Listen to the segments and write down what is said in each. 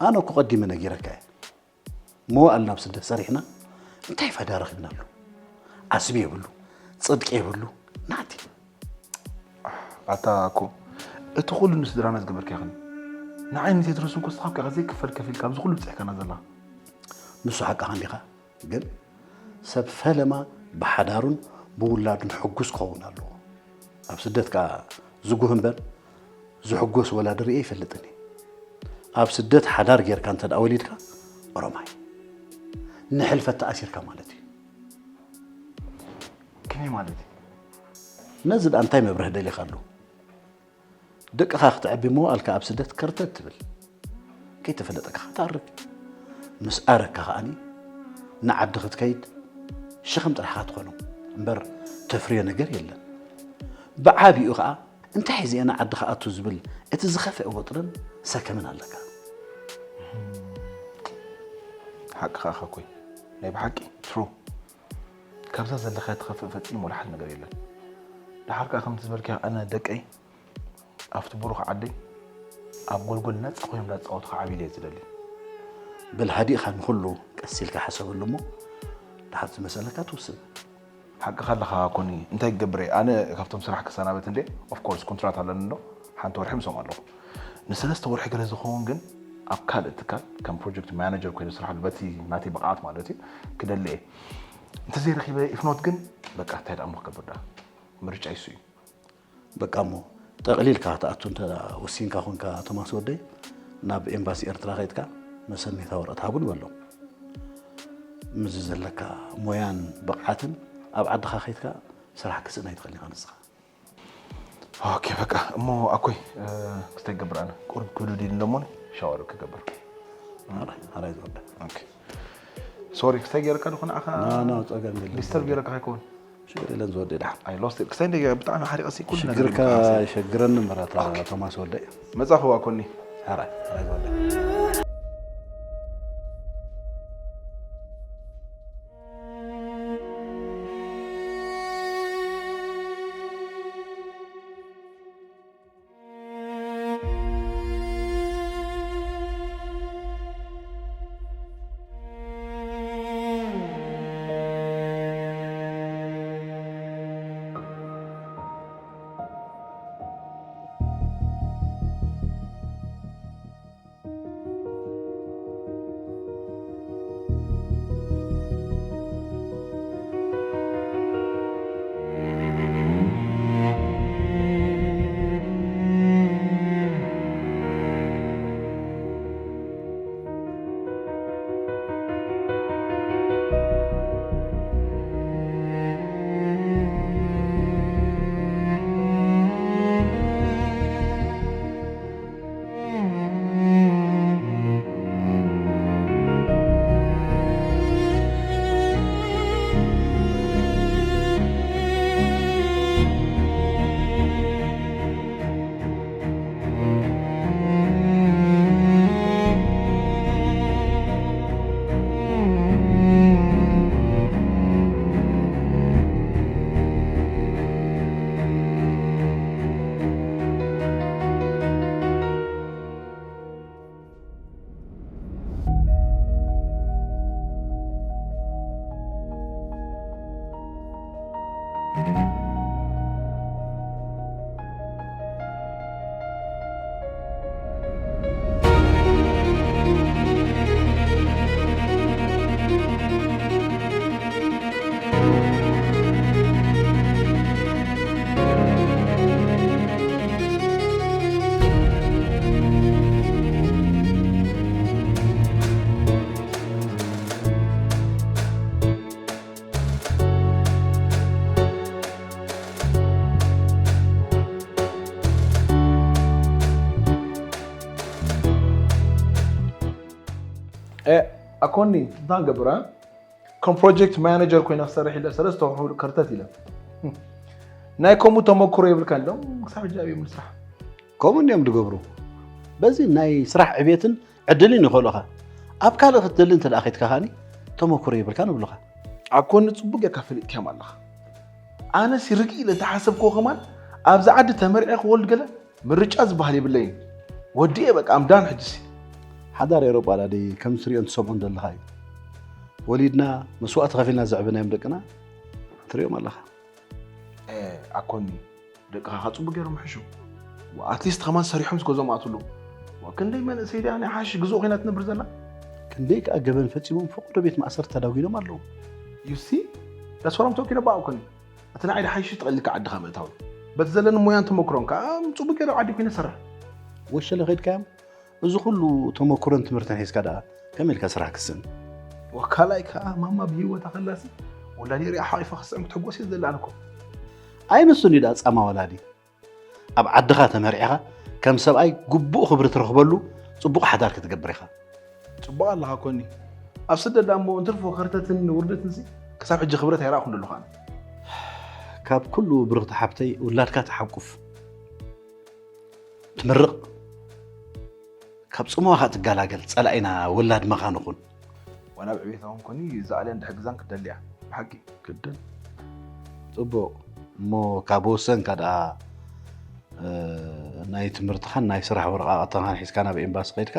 ኣነ እኮ ቀዲመ ነጊረካ እየ። መዋእልና ኣብ ስደት ሰሪሕና እንታይ ፋይዳ ረኺብናሉ? ዓስቢ የብሉ፣ ጽድቂ የብሉ። ናቲ ኣታ ኣኮ፣ እቲ ኩሉ ንስድራና ዝገበርካዮ ኸን ንዓይ ንቴድሮስ እንኮ ስኻብ ከ ዘይክፈል ከፊል ካብዚ ኩሉ ብፅሕካና ዘላ። ንሱ ሓቅኻ እንዲኻ፣ ግን ሰብ ፈለማ ብሓዳሩን ብውላዱን ሕጉስ ክኸውን ኣለዎ። ኣብ ስደት ከኣ ዝጉህ እምበር ዝሕጎስ ወላዲ ርእየ ኣይፈልጥን እየ። ኣብ ስደት ሓዳር ጌርካ እንተ ደኣ ወሊድካ ኦሮማይ ንሕልፈት ተኣሲርካ ማለት እዩ። ከመይ ማለት እዩ? ነዚ ደኣ እንታይ መብርህ ደሊኻሉ? ደቅኻ ክትዕቢ እሞ ኣልካ ኣብ ስደት ከርተት ትብል። ከይተፈለጠካ ክትኣርግ። ምስ ኣረግካ ከኣኒ ንዓዲ ክትከይድ ሸኸም ጥራሕ ኢኻ ትኾኖም እምበር ተፍርዮ ነገር የለን። ብዓቢኡ ከኣ እንታይ ሒዘ እየ ንዓዲ ክኣቱ ዝብል እቲ ዝኸፍአ ወጥርን ሰከምን ኣለካ። ሓቅኻ ኢኻ ኮይ፣ ናይ ብሓቂ ትሩ። ካብዛ ዘለኻያ ትኸፍእ ፈጺሙ ወላ ሓደ ነገር የለን። ደሓር ከኣ ከምቲ ዝበልካዮ ኣነ ደቀይ ኣብቲ ብሩኽ ዓደይ ኣብ ጎልጎል ነጻ ኮይኖም እንዳተጻወቱ ክዓብዩለይ እየ ዝደሊ። በል ሃዲእኻ ንኹሉ ቀስ ኢልካ ሕሰበሉ እሞ ደሓር ዝመሰለካ ትውስን። ሓቅኻ ኣለኻ ኮኒ፣ እንታይ ክገብር እየ ኣነ ካብቶም ስራሕ ክሰናበት እንዴ። Of course contract ኣለኒ እንዶ ሓንቲ ወርሒ ምስኦም ኣለኹ። ንሰለስተ ወርሒ ገለ ዝኸውን ግን ኣብ ካልእ ትካል ከም project manager ኮይነ ዝስርሓሉ በቲ ናተይ ብቕዓት ማለት እዩ ክደሊ እየ። እንተዘይረኺበ if not ግን በቃ እንታይ ደኣ እሞ ክገብር ደኣ። ምርጫይ እሱ እዩ። በቃ እሞ ጠቕሊልካ ክትኣቱ እንተ ወሲንካ ኮንካ ቶማስ ወደይ ናብ ኤምባሲ ኤርትራ ከይድካ መሰነይታ ወረቐት ሃቡኒ በሎም። ምስዚ ዘለካ ሞያን ብቕዓትን ኣብ ዓድኻ ከይድካ ስራሕ ክስእን ኣይትኽእልን ኢኻ ንስኻ። ኦኬ በቃ እሞ ኣኮይ ክስታይ ክገብር ኣነ ቁሩብ ክብድድ ኢሉ እሞ ሻወር ክገብር። ኣራይ ዝወደ ኦኬ ሶሪ ክስታይ ገይረካ ዶ ንዓኻ ና ጸገም የለን። ዲስተርብ ገይረካ ኣይኮን። ሽግር የለን ዝወደ ደሓን። ኣይ ሎስት ክስታይ እንደ ብጣዕሚ ሓሪቐሲ ኩሉ ነገር ሽግርካ የሸግረኒ ምራታ ቶማስ ወደይ። መጻኹ ኣኮኒ። ኣራይ ኣራይ ዝወደ ኣኮኒ እንታይ ገብራ ከም ፕሮጀክት ማናጀር ኮይና ክሰርሕ ኢለ ሰለስተ ወርሒ ከርተት ኢለ ናይ ከምኡ ተመክሮ የብልካ ኣሎ ክሳብ ሕጂ ኣብዮም ንስራሕ ከምኡ እንዲዮም ዝገብሩ በዚ ናይ ስራሕ ዕቤትን ዕድልን ይኸእሉኻ ኣብ ካልእ ክትደሊ እንተ ደኣ ከይትካ ከኣኒ ተመክሮ የብልካን ይብሉኻ ኣኮኒ ጽቡቅ ጌርካ ፈሊጥካዮም ኣለኻ ኣነሲ ርግእ ኢለ እንተሓሰብክዎ ከማን ኣብዚ ዓዲ ተመርዐ ክወልድ ገለ ምርጫ ዝበሃል የብለይን ወዲኤ በቃ ኣምዳን ሕጅሲ ሓዳር ኤውሮጳ ዳዲ ከም ትሪኦን ትሰምዖን ዘለኻ እዩ። ወሊድና መስዋእቲ ከፊልና ዘዕበናዮም ደቅና ትሪኦም ኣለኻ። ኣኮኒ፣ ደቅኻ ከ ጽቡቅ ገይሮም ይሕሹ። ኣትሊስት ከማን ሰሪሖም ዝገዝኦም ኣትሉ። ክንደይ መንእሰይ ዲያ ናይ ሓሽ ግዙእ ኮይና ትነብር ዘላ። ክንደይ ከኣ ገበን ፈጺሞም ፈቅዶ ቤት ማእሰርቲ ተዳጒኖም ኣለዉ። ዩ ሲ ዳስዋራም ተወኪነ ባእ ኮኒ። እቲ ንዓይ ድሓይሽ ጠቕሊልካ ዓድኻ ምእታው። በቲ ዘለኒ ሞያን ተመክሮን ከኣ ጽቡቅ ገይረ ኣብ ዓዲ ኮይነ ሰርሕ። ወሸለ ከይድካዮም እዚ ኩሉ ተመክሮን ትምህርትን ሒዝካ ደኣ ከመይ ኢልካ ስራሕ ክስን? ወካላይ ከኣ ማማ ብህይወታ ከላሲ ወላዲ ሪኣ ሓቂፋ ክስዕም ክትሕጎስ እየ ዝደሊ ኣነ እኮ። ኣይ ንሱ እንዲ ደኣ ጻማ ወላዲ ኣብ ዓድኻ ተመርዒኻ ከም ሰብኣይ ግቡእ ክብሪ ትረኽበሉ ጽቡቕ ሓዳር ክትገብር ኢኻ። ጽቡቕ ኣለኻ ኮኒ። ኣብ ስደት ደኣ እሞ እንትርፎ ከርተትን ውርደትን ሲ ክሳብ ሕጂ ክብረት ኣይረኣኹን ዘለኹ ኣነ። ካብ ኩሉ ብርኽቲ ሓብተይ ውላድካ ትሓቁፍ ትምርቕ ካብ ጽምዋ ኸኣ ትገላገል ጸላኢና ወላድ መኻን ኹን። ዋላ ኣብ ዕቤታ እውን ኮኒ እዛ ኣልያን ድሕግዛን ክትደሊ እያ ብሓቂ። ግድን ጽቡቕ እሞ ካብ ወሰንካ ደኣ እ፣ ናይ ትምህርትኻን ናይ ስራሕ ወረቓቕትኻን ሒዝካ ናብ ኤምባሲ ኸይድካ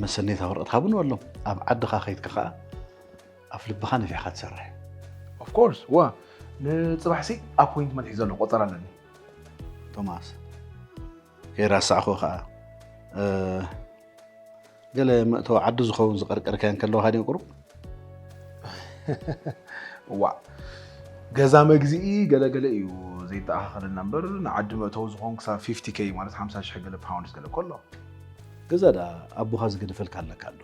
መሰኔታ ወረቐት ሃቡ ንበሎም ኣብ ዓድኻ ኸይድካ ኸኣ ኣፍ ልብኻ ነፊሕካ ትሰርሕ ኦፍኮርስ ዋ ንፅባሕሲ ኣፖይንትመንት ሒዘ ኣለኹ ቆፀራ ኣለኒ ቶማስ ከይረሳዕኹ ኸዓ እ፣ ገለ መእተዊ ዓዲ ዝኸውን ዝቐርቀርካዮ እንከለኻ ድዮም ቁሩብ ዋ ገዛ መግዚኢ ገለገለ እዩ ዘይተኣኻኸለና እምበር ንዓዲ መእተዊ ዝኾን ክሳብ ፊፍቲ ኬይ ማለት ሓምሳ ሽሕ ገለ ፓውንድስ ገለ ከሎ ገዛ ደኣ ኣቦኻ ዝገደፈልካ ኣለካ ኣሎ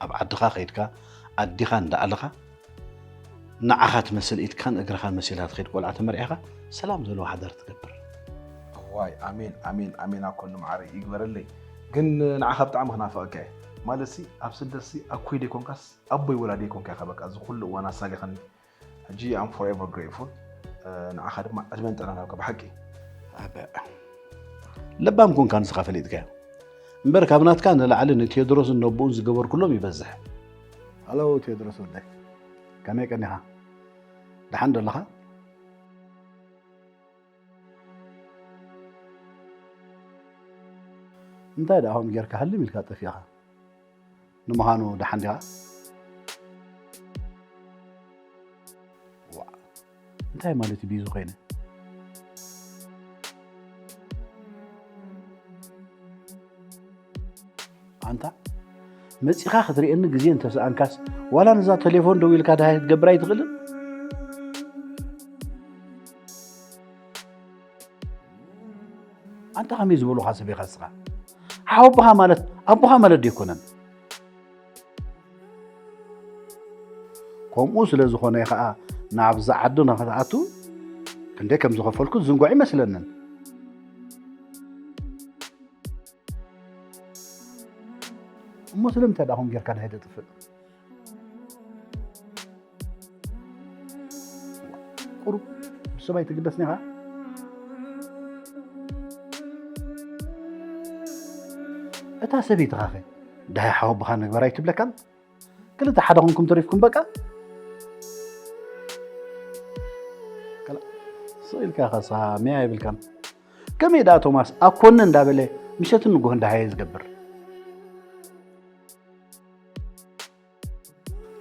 ኣብ ዓድኻ ኸይድካ ኣዲኻ እንዳኣለኻ ንዓኻ ትመስል ኢድካን እግርኻን መሲላ ትኸይድ ቆልዓ ተመርዒኻ ሰላም ዘለዎ ሓዳር ትገብር። እዋይ ኣሜን ኣሜን ኣሜን ኣኮኒ ማዓረይ ይግበረለይ። ግን ንዓኻ ብጣዕሚ ክናፍቐካ እየ። ማለትሲ ኣብ ስደትሲ ኣኮይ ደይኮንካስ ኣቦይ ወላዲይ ኮንካ ኢኻ በቃ እዚ ኩሉ እዋን ኣሳሊኻኒ። ሕጂ I'm forever grateful። ንዓኻ ድማ ዕድመን ጥዕናን ሃብካ ብሓቂ። ኣበ ለባም ኮንካ ንስኻ ፈሊጥካዮ። እምበር ካብ ናትካ ንላዕሊ ንቴድሮስን ነቦኡን ዝገበርኩሎም ይበዝሕ። ሃሎ ቴድሮስ ወደይ ከመይ ቀኒኻ? ደሓን ዶ ኣለኻ? እንታይ ደኣ ከምኡ ጌርካ ህልም ኢልካ ጠፊእኻ? ንምዃኑ ደሓን ዲኻ? እንታይ ማለት እዩ ቢዚ ኮይነ? ኣንታ መጺኻ ክትርእየኒ ግዜ እንተሰኣንካስ ዋላ ነዛ ቴሌፎን ደዊልካ ደሃይ ክትገብር ኣይትኽእልን? ኣንታ ከመይ ዝበሉኻ ሰብ ኢኻ ንስኻ? ሓወቦኻ ማለት ኣቦኻ ማለት ዶ ኣይኮነን? ከምኡ ስለ ዝኾነ ኸኣ ናብዛ ዓዲ ንኽትኣቱ ክንደይ ከም ዝኸፈልኩ ዝንጎዕ ይመስለንን። እሞ ስለምንታይ ደኣ ከምኡ ጌርካ ድሃይ ተጥፍእ? ቁሩብ ብሰብ ኣይትግደስን ኢኻ? እታ ሰበይትኻኸ ደሃይ ሓወቦኻ ንግበር ኣይትብለካን? ክልተ ሓደ ኹንኩም ተሪፍኩም በቃ። ስቕ ኢልካ ኸሳ ሚያ የብልካን። ከመይ ደኣ ቶማስ ኣኮኒ እንዳበለ ምሸትን ንጎህን ደሃየ ዝገብር?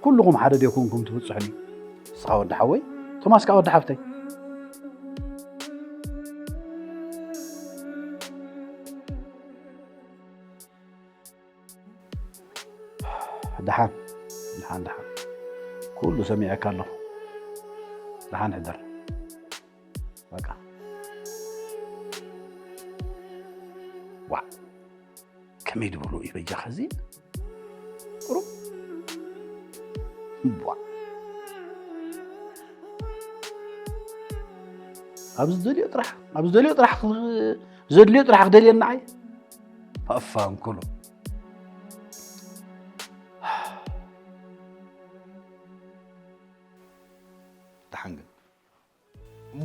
ኩልኹም ሓደ ዲኹም ትብጽሑኒ? ንስኻ ወዲ ሓወይ፣ ቶማስ ከኣ ወዲ ሓፍተይ። ደሓን ደሓን ደሓን ኩሉ ሰሚዐካ ኣለኹ። ደሓን ሕደር። በቃ ዋዕ ከመይ ድብሉ እዩ በጃኻ እዚ ቁሩብ ቧ ኣብ ዝደልዮ ጥራሕ ኣብ ዝደልዮ ጥራሕ ዘድልዮ ጥራሕ ክደልየኒ ንዓይ ኣፋንኩሉ ደሓን ግን እሞ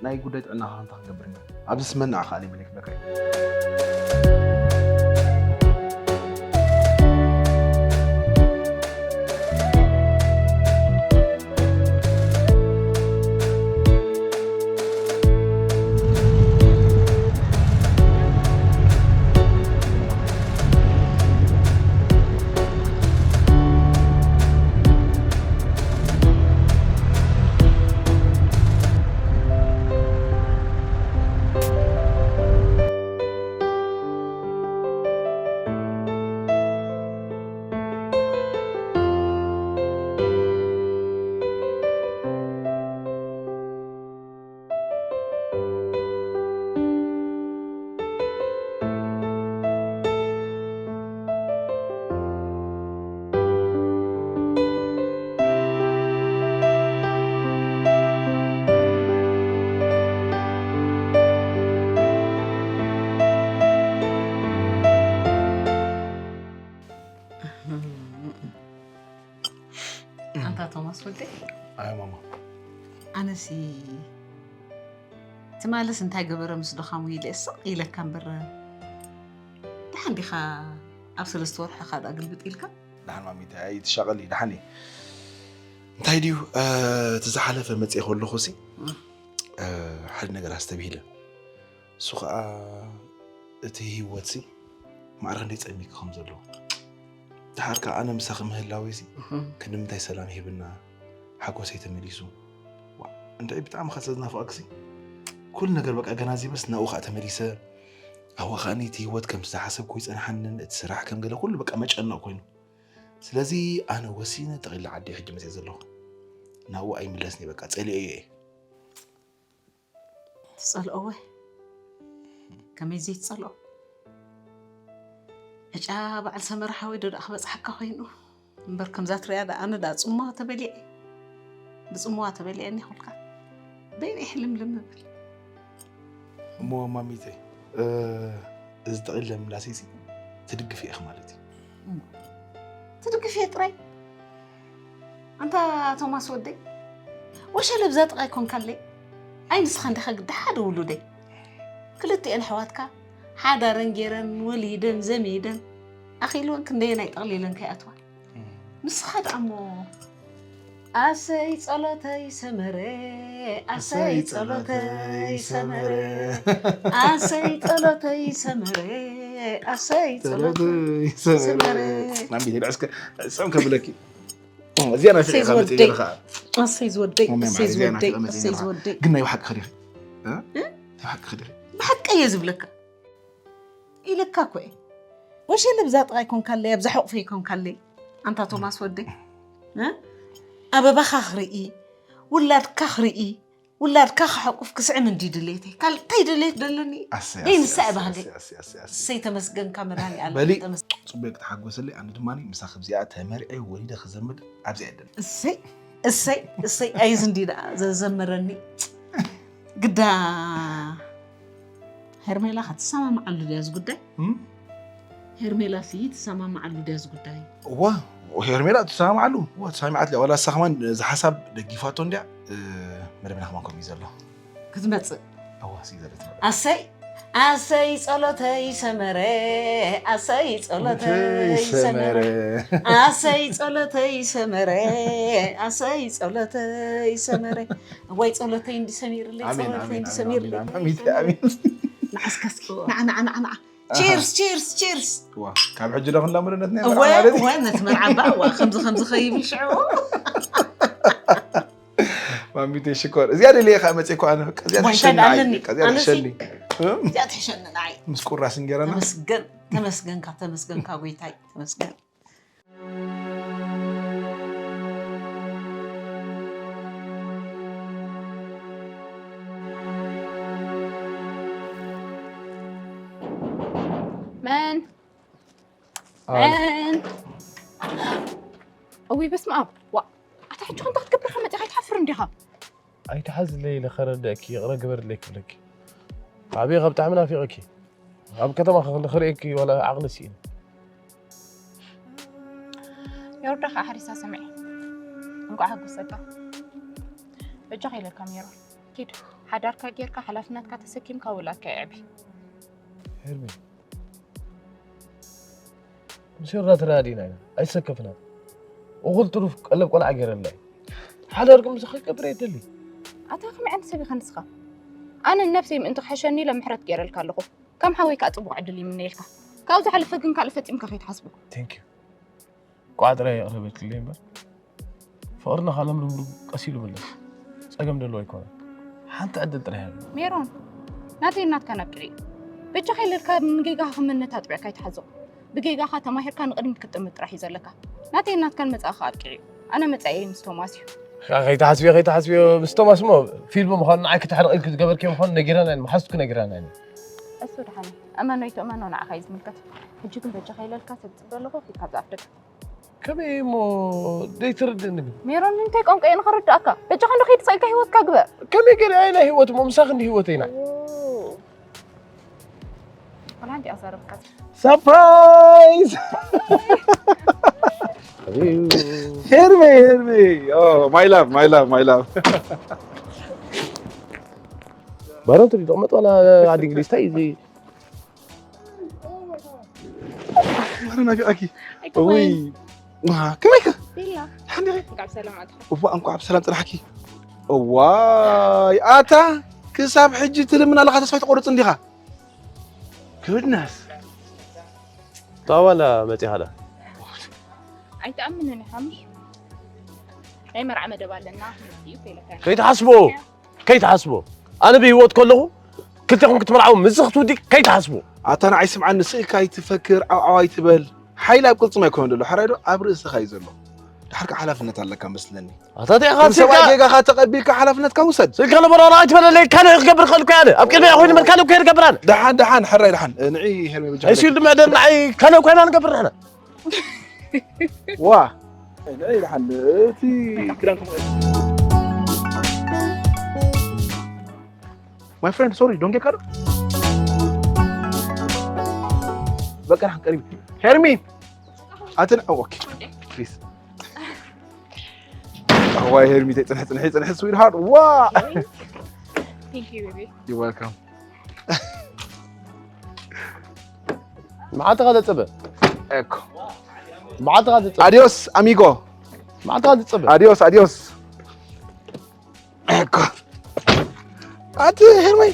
ናይ ጉዳይ ጥዕናኻ እንታይ ክንገብር ኢና ኣብዚ ስመና ኣኻሊ መለክ በካይ ማማ። ኣነሲ ትማልስ እንታይ ገበረ ምስ ድኻሙ ኢለ ስቕ ኢለካ እምበር፣ ደሓን ዲኻ? ኣብ ሰለስተ ወርሒ ኻድ ኣግልብጥ ኢልካ? ደሓን ማሚተ ኣይትሻቐሊ፣ ደሓን እየ። እንታይ ድዩ እቲ ዝሓለፈ መፅእ ከለኹ ሲ ሓደ ነገር ኣስተብሂለ። እሱ ከዓ እቲ ህይወት ሲ ማዕረ ክንደይ ፀሚቂ ከም ዘለዎ፣ ድሓር ከዓ ኣነ ምሳኺ ምህላወይ ሲ ክንዲ ምንታይ ሰላም ይህብና፣ ሓጎሰይ ተመሊሱ። እንታይ ብጣዕሚ ከ ዝናፍቐክሲ ኩሉ ነገር በቃ ገና ዚበስ ናብኡ ከዓ ተመሊሰ። ኣብኡ ከዓ እቲ ህይወት ከም ዝሓሰብኩ ይፀንሓንን እቲ ስራሕ ከም ገለ ኩሉ በቃ መጨነቕ ኮይኑ። ስለዚ ኣነ ወሲነ ጠቕሊለ ዓዲ ሕጂ መፅእ ዘለኹ። ናብኡ ኣይምለስን በቃ ፀሊኦ እየ። ትፀልኦ ወይ ከመይ ዘይትፀልኦ? ዕጫ በዓል ሰመረ ሓወይ ዶ ደኣ ክበፅሓካ ኮይኑ? እምበር ከምዛ ትሪኣ ደኣ ኣነ ደኣ ፅምዋ ተበሊዐ፣ ብፅምዋ ተበሊዐ እኒኹልካ። በይነይ ሕልምልም እብል። እሞ ማሚተይ፣ እዚ ጠቕሊለ ምላሰይ ሲ ትድግፊ ኢኺ ማለት እዩ። ትድግፊ እየ ጥራይ። ኣንታ ቶማስ ወደይ፣ ወሸለ ብዛ ጥቓይ ኮንካለይ። ኣይ ንስኻ እንዲኻ ግዲ ሓደ ውሉደይ። ክልቲኤን ኣሕዋትካ ሓዳረን ጌረን ወሊደን ዘሚደን ኣኺልወን ክንደየናይ ጠቕሊለን ከይኣትዋ። ንስኻ ደኣ እሞ ኣሰይ ጸሎተይ ሰመረ ኣሰይ ጸሎተይ ሰመረ ኣሰይ ጸሎተይ ሰመረ ኣሰይ ጸሎተይ ሰመረ ናምቢት ዕስከ ዕስም ከብለኪ እዚኣ ናይ ኣሰይ ፍቅርካ መፅእ ዝወደይ ዘለካ ኣሰይ ዝወደይ ማርያም ኣሰይ እዚኣ ናይ ዝወደይ ፍቅሪ መፅእ ኣሰይ ዘለካ ዝወደይ ግን ናይ ብሓቂ ክዲኺ እ? ናይ ብሓቂ ክዲኺ ብሓቂ እየ ዝብለካ ኢለካ እኮ እየ ወሸለ ብዛ ጥቓይ ኮንካለይ ኣብዛ ሕቑፈይ ኮንካለይ ኣንታ ቶማስ ወደይ እ? ኣበባኻ ክርኢ ውላድካ ክርኢ ውላድካ ክሓቁፍ ክስዕም እንዲ ድሌተይ ካልእ እንታይ ድሌት ደለኒ ኣሰይ፣ ደይ ኣሰይ፣ ንሳ እየ ኣሰይ፣ ባህገይ ኣሰይ፣ ኣሰይ፣ ኣሰይ። እሰይ ተመስገንካ መድሃኒ በሊ ኣለም ፅቡቅ ክትሓጎሰለይ ኣነ ድማ ምሳኺ ኣብዚኣ ተመርዐ ወሊደ ክዘምድ ኣብዚኣ ይደለ እሰይ እሰይ እሰይ ኣይዝ እንዲ ደኣ ዘዘመረኒ ግዳ ሄርሜላ ከ ትሰማምዓሉ ድያ እዚ ጉዳይ ሄርሜላ ሲ ትሰማምዓሉ ድያ እዚ ጉዳይ እዋ ሄርሜላ ትሰማምዓሉ እዋ ተሰማሚዓት ዋላ እሳ ከማን እዚ ሓሳብ ደጊፋቶ እንድያ እ፣ መደብና ከማን ከምኡ እዩ ዘሎ ክትመፅእ እዋ ሲ ዘለት ኣሰይ ኣሰይ ጸሎተይ ሰመረ ኣሰይ ጸሎተይ ሰመረ ኣሰይ ጸሎተይ ሰመረ ኣሰይ ጸሎተይ ሰመረ እዋይ ጸሎተይ እንዲ ሰሚርለይ ኣሜን ጸሎተይ ኣሜን እንዲ ሰሚርለይ ኣሜን ኣሜን ንዓስካስኪ ንዓ ንዓ ንዓ ንዓ ቺርስ ቺርስ ቺርስ እዋ ካብ ሕጂ ዶ ክንዳ ምርነት ናይ እወ ማለት እወ ነቲ መርዓባ እዋ ከምዚ ከምዚ ከይብል ሽዑ ማሚተይ ሽኮር እዚኣ ደልየ ከዓ መፅእ እኮ ኣነ በቃ እዚኣ ወይ ትሕሸኒ ተድኣለኒ። በቃ እዚኣ ኣነሲ- ትሕሸኒ እዚኣ ትሕሸኒ ንዓይ ምስ ቁራስ እንጀራና ተመስገን ተመስገንካ ተመስገንካ ጎይታይ ተመስገን መን መን እውይ በስመ ኣብ ዋ ኣታ ሕጂ ከምታ ክትገብር ከመፅእ ኣይትሓፍር እንዲኻ ኣይትሓዝለይ ኢለ ከረድአኪ ይቕረ ግበርለይ ክብለኪ ዓብየ ካብ ብጣዕሚ ናፊቐኪ ኣብ ከተማ ክርእየኪ ዋላ ዓቕሊ ስኢነ የወርዳ ከዓ ሓሪሳ ሰሚዐ እንኳዕ ሓጎሰካ በጃ ከይለካ ሜሮን ኪድ ሓዳርካ ጌርካ ሓላፍነትካ ተሰኪምካ ውላድካ የዕቢ ሄርሜ ምስ ዮርዳ ተረዳዲእና ኢና ኣይሰከፍና እኹል ትሩፍ ቀለብ ቆልዓ ገይረላ እዩ ሓዳርኩም ዝኸገብረ የደሊ ኣታ ከመይ ዓይነት ሰብ ኢኻ ንስኻ ኣነ ንነብሰይ ምእንቲ ክሕሸኒ ኢለ ምሕረት ገይረልካ ኣለኹ ከም ሓወይ ከዓ ፅቡቅ ዕድል ይምነየልካ ካብኡ ዝሓለፈ ግን ካልእ ፈፂምካ ከይትሓስቦ ቴንክ ዩ ቋዕ ጥራይ የቕረበትለይ እምበር ፍቕርና ካብ ለምልምሉ ቀስ ኢሉ ምለስ ጸገም ደሎ ኣይኮነን ሓንቲ ዕድል ጥራይ ሃብ ሜሮን ናተይ ናትካን ኣብቂዑ እዩ በጃኻ ኢለልካ ንጌጋኻ ከም መነታጥቢዕካ ኣይትሓዞ ብጌጋኻ ተማሂርካ ንቕድሚት ክትጥምት ጥራሕ እዩ ዘለካ ናተይ ናትካን መጻእኻ ኣብቂዑ እዩ ኣነ መጻኢየይ ምስ ቶማስ እዩ ከይትሓስብዮ ከይትሓስብዮ ምስ ቶማስ እሞ ፊልም ምዃኑ ንዓይ ክተሕርቕ ኢልኪ ዝገበርክዮ ምዃኑ ነጊራና እየን መሓዝትኩ ነጊራና እየን እሱ ድሓን እመኖ ኣይትእመኖ ንዓኻ እዩ ዝምልከት ሕጂ ግን በጃኻ ኢለልካ ሰብ ፅበ ኣለኹ ኪድካ ዝኣፍ ደገ ከመይ እሞ ዘይትርድእኒ ግን ሜሮን እንታይ ቋንቋ እየ ንኸረድኣካ በጃኻ እንዶ ከይድ ሰኢልካ ህይወትካ ግበር ከመይ ገለ ኣይ ናይ ህይወት እሞ ምሳኽ እንዲ ህይወት ኢና ወላ ሓንቲ ኣዛረብካ ሰርፕራይዝ ሄርሜ፣ ሄርሜ፣ my love, my love, my love. ባሮን ትሪዶ መጥ ዋላ ዓዲ እንግሊዝ ታይ እዚ? ማረ ናፊቓኪ። እውይ። ዋ፣ ከመይ ከ? ቤላ። ሓንዲ ኸ? እንኳዕ ብሰላም ኣትኻ። እዋ፣ እንኳዕ ብሰላም ጽናሕኪ። እዋይ፣ ኣታ ክሳብ ሕጂ ትልምን ኣለኻ፣ ተስፋ ኣይትቆርጽ እንዲኻ? Goodness። ታዋላ መጺኻ ዳ? ኣይትኣምንን ኢኻ ምሽ? ናይ መርዓ መደብ ኣለና፣ መጺኡ ከይለካ። ከይትሓስቦ፣ ከይትሓስቦ። ኣነ ብህይወት ከለኹ ክልቴኹም ክትምርዓው፣ ምስዚ ክትውዲ ከይትሓስቦ። ኣታ ንዓይ ስምዓኒ፣ ስእካ ኣይትፈክር፣ ዓውዓው ኣይትበል። ሓይሊ ኣብ ቅልጽም ኣይኮነን ዘሎ፣ ሓራይ ዶ ኣብ ርእስኻ እዩ ዘሎ። ድሓር ከ ሓላፍነት ኣለካ መስለኒ። ኣታ እንታይ ኢኻ ከም ሰብኣይ ትካ? ጌጋኻ ተቐቢልካ ሓላፍነትካ ውሰድ። ስልካ ነበረ ኣይትበለለይ፣ ካልእ ክገብር ክእል እኮ እየ ኣነ። ኣብ ቅድሚያ ኮይኑ በር ካልእ እኮ እየ ዝገብር ኣነ። ደሓን፣ ደሓን፣ ሕራይ ደሓን። ንዒ ሄርሜ በጃኻ። ኣይሲሉ ድማ ደም ንዓይ ካልእ ኮይና ንገብር ንሕና። ዋ። ንዒ ደሓን፣ እቲ ክዳንኩም My friend, sorry, don't get cut. በቃ ደሓን ቀሪብ። ሄርሚ! ኣትን፣ oh, okay. Please. ዋይ ሄርሚ፣ ተይ፣ ጽንሒ፣ ጽንሒ፣ ጽንሒ፣ sweetheart. ዋ! Thank you, baby. You're welcome. መዓልትኻ ዘጸበ። እኮ። መዓልትኻ ዘጸበ። Adios, amigo. መዓልትኻ ዘጸበ። Adios, adios. እኮ። ኣቲ ሄርመይ።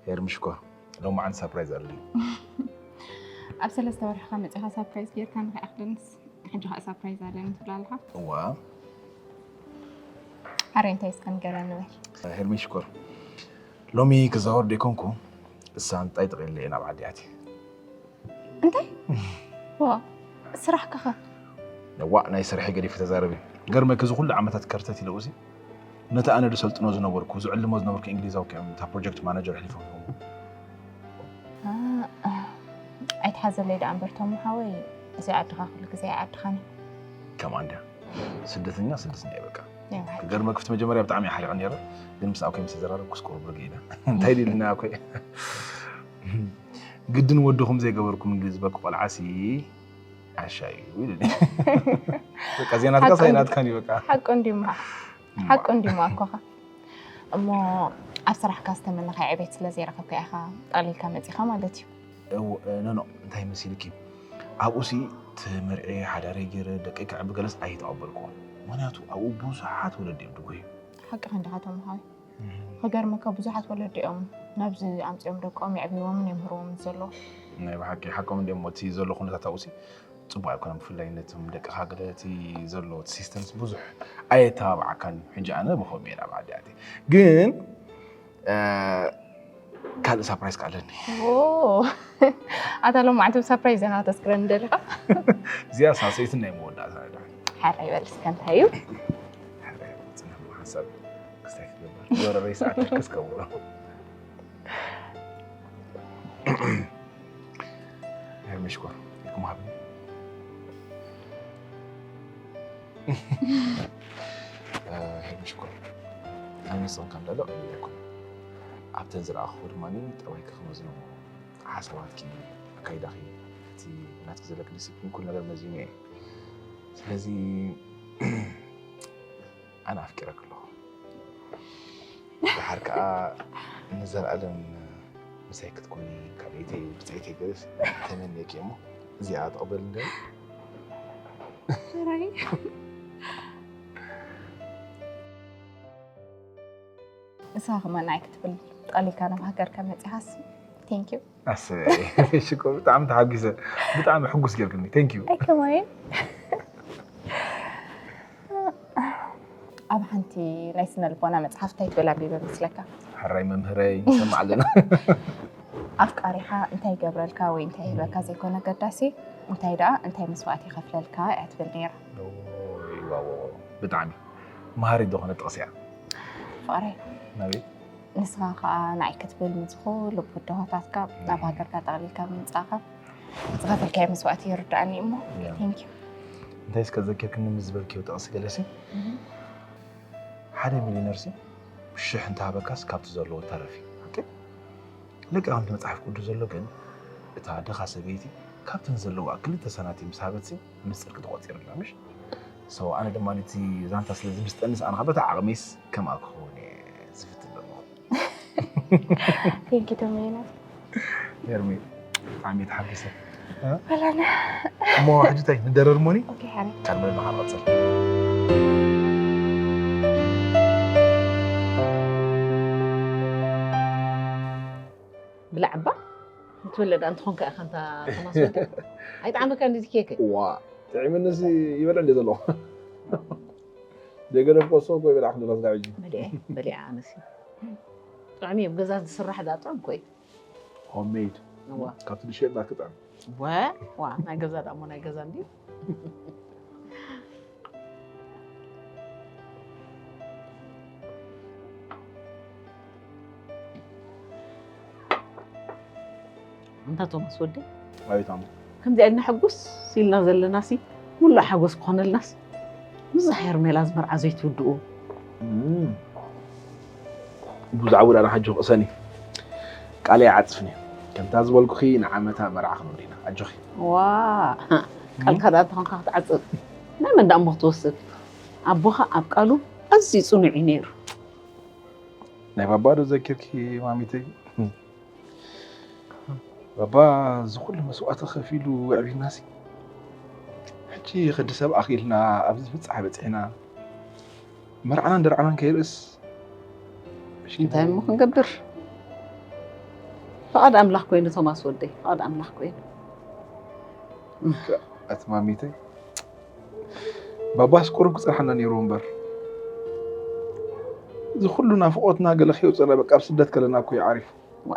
ሄርምሽኮ፣ ሎማዓንቲ ሳፕራይዝ ኣለኒ። ኣብ ሰለስተ ወርሕኻ መጺኻ ሳፕራይዝ ጌርካ ንኸይኣኽለንስ፣ ሕጂ ኸኣ ሳፕራይዝ ኣለኒ ትብል ኣለኻ? እዋ። ኣረ እንታይ እስከ ንገረኒ በል። ሄርሚ ሽኮር፣ ሎሚ ክዛወር ደይኮንኩ፣ እሳ እንታይ ጥቕልለ እየ ናብ ዓዲ ኣትየ። እንታይ? ዋ፣ ስራሕካ ኸ? እዋእ፣ ናይ ስርሐይ ገዲፈ ተዛረቢ። ገርመኪ፣ እዚ ኩሉ ዓመታት ከርተት ኢለ እዚኣ፣ ነቲ ኣነ ዝሰልጥኖ ዝነበርኩ፣ ዝዕልሞ ዝነበርኩ እንግሊዛዊ ክዕልም፣ እታ ፕሮጀክት ማናጀር ኣሕሊፎም ሂቦምዎ። ኣ፣ ኣ፣ ኣይትሓዘለይ ደኣ እምበር፣ ቶም ሓወይ፣ እዚ ዓድኻ ኩሉ ግዜ ኣይዓድኻን እዩ። ከምኣ እንድያ። ስደተኛ፣ ስደተኛ እዩ በቃ። እዋይ። ክገርመኪ፣ ኣብቲ መጀመርያ ብጣዕሚ እየ ሓሪቐ ነይረ፣ ግን ምስ ኣኮይ ምስ ተዘራረብኩስ ቁሩብ ርግእ ኢለ። እንታይ ድዩ ኢልና ኣኮይ? ግድን ወድኹም ዘይገበርኩምሉ ዝበኪ ቆልዓሲ ዓሻ እዩ ኢሉኒ። በቃ ዜናትካ ሓቁ እንዲ-፣ ሳይናትካን እዩ በቃ። ሓቁ እንዲማ። እማ። ሓቁ እንዲማ ኣኮኻ። እሞ ኣብ ስራሕካ ዝተመነኻ ዕቤት ስለ ዘይረኸብካ ኢኻ ጠቕሊልካ መጺኻ ማለት እዩ። እው፣ ኖ፣ ኖ፣ እንታይ መሲልኪ? ኣብኡሲ ተመርዕየ፣ ሓዳረይ ገይረ፣ ደቀይ ከዕቢ ገለስ ኣይተቐበልኩዎን። ምኽንያቱ ኣብኡ ብዙሓት ወለዲ እዮም ድጉዩ። ሓቅኻ እንዲኻ ቶም ሓወይ። እም። ክገርመካ ብዙሓት ወለዲ እዮም ናብዚ ኣምጺኦም ደቆም የዕብይዎምን የምህርዎምን ዘለዉ። ናይ ብሓቂ ሓቆም እንዲኦም፣ እቲ ዘሎ ኩነታት ኣብኡሲ ጽቡቕ ኣይኮነን። ብፍላይ ነቶም ደቅኻ ገለ እቲ ዘሎ እቲ ሲስተምስ ብዙሕ ኣየተባብዓካን እዩ። ሕጂ ኣነ ብኸምኡ እየ ናብ ዓዲ ኣትየ። ግን፣ እ፣ ካልእ ሳፕራይዝ ከኣ ኣለኒ። ኦ፣ ኣታ ሎማዓንቲ ብሳፕራይዝ ኢኻ ከተስክረኒ ደሊኻ? እዚኣ ሳልሰይቲ ናይ መወዳእታ እያ። ሓራይ በል እስከ እንታይ እዩ? ሓራይ ጽናሕ ሓሳብ ክስታይ ክገብር። ጎረረይ ሰዓት ክስ ከብሎ። ሄርሚ ሽኮር፣ ኢልኩም ሃብኒ። እ፣ ሄርሚ ሽኮር፣ ኣነ ንስኽን ከም ደሎ ቀሊል ኣይኮነን። ኣብተን ዝረኣኽዎ ድማ ጠባይኪ ክመዝኖ፣ ሓሳባትኪ፣ ኣካይዳኺ፣ እቲ ናትኪ ዘለኪ ዲሲፕሊን፣ ኩሉ ነገር መዚነ እየ። ስለዚ፣ ኣነ ኣፍቂረኪ ኣለኹ። ደሓር ከኣ ንዘለኣለም ምሳይ ክትኮኒ፣ ካልኣይተይ ብጻይተይ ገለስ ተመንየኪ እሞ፣ እዚኣ ትቕበል እንደ? ሕራይ። ንስኻ ከማን ንዓይ ክትብል ጠቕሊልካ ናብ ሃገርካ መጺኻስ፣ thank you። ኣሰይ፣ ሽኮር፣ ብጣዕሚ ተሓጒሰ። ብጣዕሚ ሕጉስ ጌርክኒ። Thank you። ኣይ፣ ከማን። ኣብ ሓንቲ ናይ ስነ ልቦና መጽሓፍ እንታይ ትብል ኣንቢበ መስለካ? ሕራይ መምህረይ፣ ንሰምዕ ኣለና። ኣፍቃሪኻ እንታይ ይገብረልካ ወይ እንታይ ይህበካ ዘይኮነ ገዳሲ፣ እንታይ ደኣ እንታይ መስዋእቲ ይኸፍለልካ እያ ትብል ነይራ። ኦይ፣ ዋው፣ ዋው፣ ዋው። ብጣዕሚ መሃሪት ዝኾነ ጥቕሲ እያ። ፍቕረይ፣ ናበይ? ንስኻ ኸኣ ንዓይ ክትብል ምስ ኩሉ ብድሆታትካ ናብ ሃገርካ ጠቕሊልካ ብምምጻእካ ዝኸፈልካዮ መስዋእቲ ይርድኣኒ እሞ፣ ያ። Thank you። እንታይ እስከ ዘኪርክኒ ምስ ዝበልክዮ ጥቕሲ ገለሲ? እህ። ሓደ ሚሊዮነርሲ ሽሕ እንተሃበካስ ካብቲ ዘለዎ ተረፍ እዩ። ኦኬ? ልክዕ ከምቲ መጽሓፍ ቅዱስ ዘሎ ግን፣ እታ ድኻ ሰበይቲ ካብተን ዘለዋ ክልተ ሳናቲም ምስ ሃበትሲ፣ ምስ ጽድቂ ተቖጺሩላ፣ ምሽ? So፣ ኣነ ድማ ነቲ ዛንታ ስለ ዝምስጠንስ፣ ኣነ ኸዓ በታ ዓቕመይስ ከምኣ ክኸውን እየ ዝፍትን ዘለኹ። Thank you፣ ዶሜና። ሄርሜ፣ ብጣዕሚ እየ ተሓጒሰ። እ? ወላና። እሞ፣ ሕጂ እንታይ፣ ንደረር ሞኒ? ኦኬ፣ ሓረ። ካልመ ንሓር ቀጽል። ብላዕ እባ፣ ንትበልዕ ደኣ እንተኾንካ ኢኻ፣ እንታ ቶማስ ወዲ። ኣይጠዓመካን ድዩ እቲ ኬክ? ዋ፣ ጥዒምንሲ ይበልዕ እንደ ዘለኹ። ደገደፍኮ እሱ እኮ ይበልዓ ክንዲ ራስ ዳዕጂ። በሊዐ፣ በሊዐ ኣነሲ። ጥዑም እዩ፣ ኣብ ገዛ ዝስራሕ ደኣ ጥዑም እኮ እዩ። ሆም ሜድ። እዋ። ካብቲ ዝሸየጥ ናት ክጥዕም። ወ-፣ ዋ፣ ናይ ገዛ ደኣ እሞ ናይ ገዛ እንድዩ። ኣንታ ቶማስ ወደይ፣ ኣቤት ኣሞ። ከምዚኣ ኢልና ሕጉስ ኢልና ዘለናሲ፣ ሙሉእ ሓጎስ ክኾነልናስ፣ ብዛሕ ሄርሜላ ዝመርዓ ዘይትውድኡ። እም። ብዛዕባ ውዳና ሓጆ ክእሰኒ። ቃለይ ኣይዓጽፍን እየ። ከምታ ዝበልኩኺ ንዓመታ መርዓ ክንውድ ኢና። ኣጆኺ። ዋ፣ ቃልካ ደኣ እንተኾንካ ክትዓጽፍ። ናይ መን ደኣ እሞ ክትወስድ? ኣቦኻ ኣብ ቃሉ ኣዝዩ ጽኑዕ እዩ ነይሩ። ናይ ባባ ዶ ዘኪርኪ ማሚተይ? ባባ እዚ ኩሉ መስዋእቲ ከፊሉ ኣዕቢናሲ። ሕጂ ክዲ ሰብ ኣኺልና ኣብዚ ፍጻሕ በጺሕና። መርዓናን ደርዓናን ከይርእስ። እንታይ እሞ ክንገብር? ፍቓድ ኣምላኽ ኮይኑ ቶማስ ወደይ፣ ፍቓድ ኣምላኽ ኮይኑ። ኣቲ ማሚተይ፣ ባባስ ቁሩብ ክጸንሓና ነይሩ እምበር። እዚ ኩሉ ናፍቖትና ገለ ከየውጸና በቃ ኣብ ስደት ከለና እኮ እዩ ዓሪፉ። ዋ።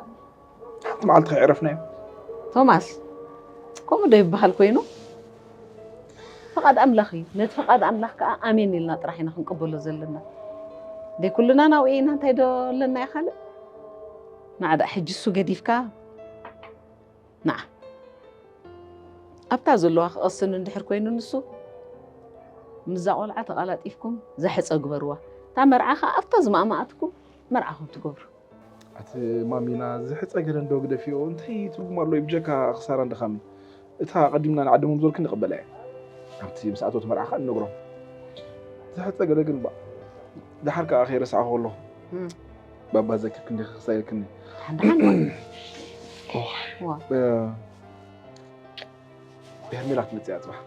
ሓንቲ መዓልቲ ከየዕረፍናዮ። ቶማስ፣ ከምኡ ዶ ይበሃል ኮይኑ? ፍቓድ ኣምላኽ እዩ። ነቲ ፍቓድ ኣምላኽ ከኣ ኣሜን ኢልና ጥራሕ ኢና ክንቅበሎ ዘለና። ደይ ኩልና ናብኡ ኢና፣ እንታይ ዶ ኣለና እዩ ካልእ? ንዓ ደኣ ሕጂ እሱ ገዲፍካ፣ ንዓ ኣብታ ዘለዋ ክቐስን እንድሕር ኮይኑ ንሱ፣ ምስዛ ቆልዓ ተቓላጢፍኩም ዘሕጸ ግበርዋ። እታ መርዓ ከኣ ኣብታ ዝማእማኣትኩም መርዓኹም ትገብሩ። ኣቲ ማሚና፣ ዝሕጸ ገለ እንዶ ግደፍዮ፣ እንታይ ትርጉም ኣለዎ ብጀካ ክሳራን ድኻምን? እታ ቀዲምና ንዓዲ ምዞርክን ንቕበላ እየ። ኣብቲ ምስ ኣተወት መርዓ ከኣ ንነግሮም። ዝሕጸ ገለ ግን ባ-፣ ደሓር ከኣ ከይረሳዕኹ ከለኹ። እም። ባባ ዘኪርክኒ ዲኺ ክሳይልክኒ? ደሓን ደሓን ዋ። ዋ። እ፣ ብሄርሜላ ክትመጽእ እያ ጽባሕ።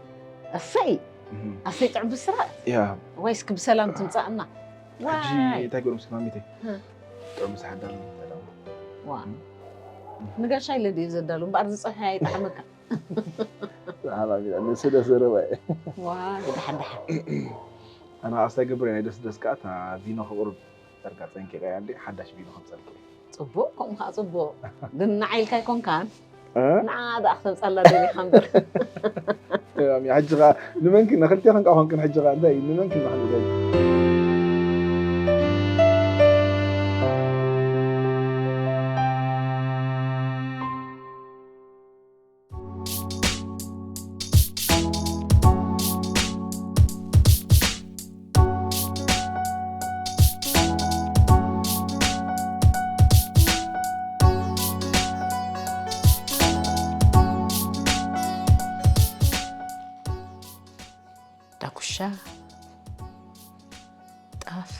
እሰይ! እም። ኣሰይ ጥዑም ብስራት! ያ። ዋይ እስኪ ብሰላም ትምጻእና። ሕጂ ዋይ! እንታይ ገይሮም እስኪ ማሚተይ? እ። ጥዑም ምሳሕ ኣዳልዉ። ዋ። እም። ንጋሻ ኢለ ድዩ ዘዳሉ? እምበኣር ዝጸንሐ ኣይጠዓመካ። ሰሓባ ቢላ፣ ንሱ ደስ ዘረባ እየ። ዋ፣ ደሓን ደሓን። ኣነ ኣስታ ገብረ ናይ ደስ ደስ ከኣ እታ ቪኖ ክቕርብ ዳርጋ ጸንቂቐ እያ እንዴ፣ ሓዳሽ ቪኖ ከምጸልክ እየ። ጽቡቕ፣ ከምኡ ከኣ ጽቡቕ። ግን ንዓይ ኢልካ ኣይኮንካን? እ? ንዓ ደኣ ክተምጻላ ደሊኻ እምበር። እም፣ ሕጂ ኸኣ ንመንኪ፣ ንኽልቴኽን ከኣ ኾንክን ሕጂ ኸኣ እንታይ እዩ? ንመንኪ ንኽልቴኽን? ዳጉሻ፣ ጣፍ፣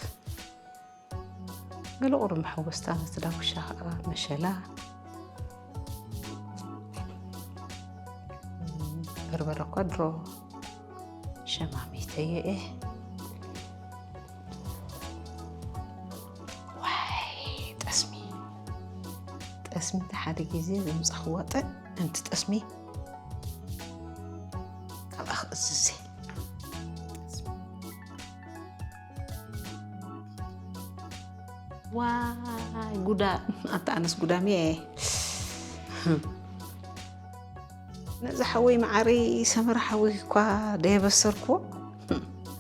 ገለ ቁሩብ መሓወስታ፣ ነቲ ዳጉሻ ኸኣ መሸላ፣ በርበረ እኳ ድሮ ሸማሚተዮ እየ። ዋይ፣ ጠስሚ፣ ጠስሚ እንተ ሓደ ግዜ ዘምጻኽዋ ጥዕምቲ ጠስሚ ኣብኣ ክእዝዝ እየ። ዋይ ጉዳ፣ ኣታ ኣነስ ጉዳም እየ። ነዚ ሓወይ መዓረይ ሰመረ ሓወይ እኳ ደየበሰርኩዎ።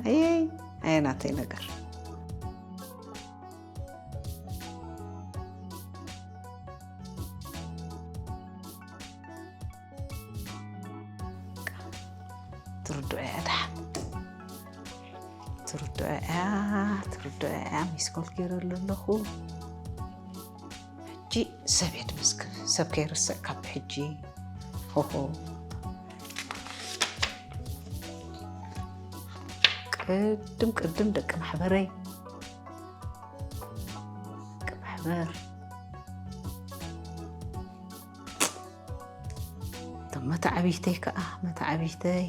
ኣየይ ኣየ ናተይ ነገር። ትርድኦ እያ ደሓን። ትርድኦ እያ፣ ትርድኦ እያ። ሚስኮል ገይረሉ ኣለኹ። ሕጂ ሰብ እየ ድምዝግብ፣ ሰብ ከይርስዕ ካብ ሕጂ። ሆሆ። ቅድም ቅድም ደቂ ማሕበረይ፣ ደቂ ማሕበር። እቶም መተዓብይተይ ከኣ፣ መተዓብይተይ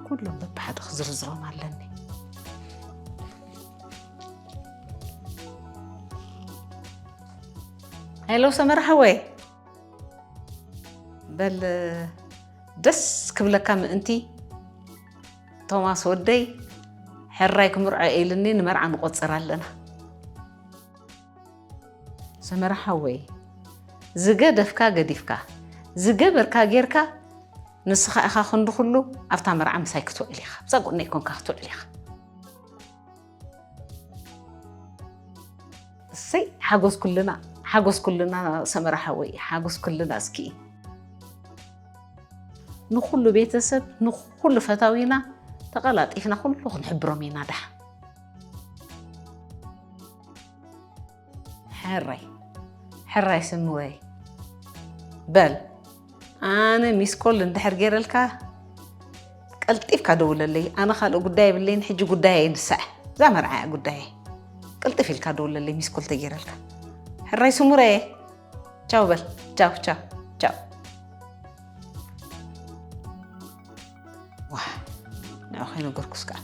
ኩሎም በብሓደ ክዝርዝሮም ኣለኒ። ሄሎ ሰመረ ሓወይ፣ በል ደስ ክብለካ ምእንቲ ቶማስ ወደይ ሕራይ ክምርዖ ኢልኒ ንመርዓ ንቆጽር ኣለና። ሰመረ ሓወይ፣ ዝገደፍካ ገዲፍካ፣ ዝገበርካ ጌርካ፣ ንስኻ ኢኻ ክንዲ ኩሉ ኣብታ መርዓ ምሳይ ክትውዕል ኢኻ። ኣብዛ ጎነይ ኮንካ ክትውዕል ኢኻ። እሰይ፣ ሓጎስ ኩልና፣ ሓጎስ ኩልና ሰመረ ሓወይ፣ ሓጎስ ኩልና እስኪ። ንኹሉ ቤተሰብ፣ ንኹሉ ፈታዊና ተቐላጢፍና ኩሉ ክንሕብሮም ኢና ደሓ። ሕራይ፣ ሕራይ ስምረይ። በል፣ ኣነ ሚስኮል እንድሕር ገይረልካ፣ ቀልጢፍካ ደውለለይ። ኣነ ካልእ ጉዳይ የብለይን፣ ሕጂ ጉዳይ ይንስዐ። እዛ መርዓ እያ ጉዳይ። ቅልጥፍ ኢልካ ደውለለይ፣ ሚስኮል ተገይረልካ። ሕራይ ስምረይ። ቻው በል። ቻው፣ ቻው፣ ቻው። ዋ፣ ንዑ ከይነገርኩስ ከኣ።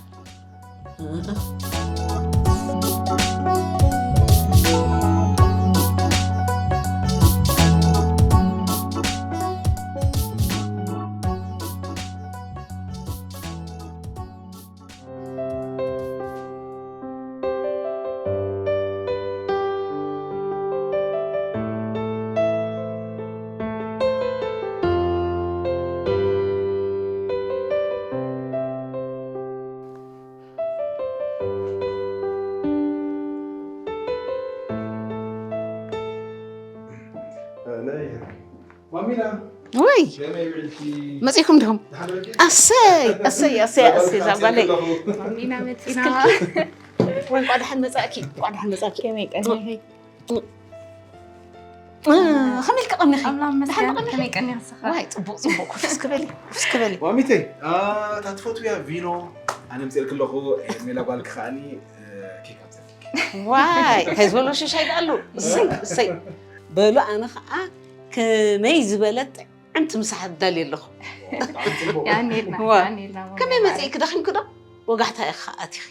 ማሚና፣ ወይ ከመይ ውዒልኪ? መጺእኩም ዲኹም? ደሓን ውዒልኪ? ኣሰይ ኣሰይ ኣሰይ ኣሰይ፣ እዛ ጓለይ። ማሚና መጺና። ወይ እንቋዕ ደሓን መጻእኪ፣ እንቋዕ ደሓን መጻእኪ። ከመይ ቀኒኺ? እ፣ ከመይ ኢልኪ ቀኒኺ? ኣምላኽ ደሓን ይመስገን። ቀኒኺ? ከመይ ቀኒኺ ንስኻ? ዋይ፣ ጽቡቕ ጽቡቕ፣ ኮፍ እስኪ በሊ፣ ኮፍ እስኪ በሊ። ማሚተይ፣ እ፣ እታ ትፈትውያ ቪኖ ኣነ ኣምጺኤልኪ ኣለኹ። ሜላ ጓልኪ ከኣኒ፣ እ፣ ኬክ ኣምጺኤልኪ። ዋይ፣ እንታይ ዝበሎ ሽሻይ ደኣሉ? እሰይ እሰይ። በሉ ኣነ ኸኣ ከመይ ዝበለት ጥዕምቲ ምሳሕ ኣዳልየ ኣለኹ። የቐንየልና፣ ዋ። የቐንየልና፣ ከመይ መጺእኪ፣ ደኺምኪ ዶ? ወጋሕታ ኢኺ ኸኣ ኣቲኺ።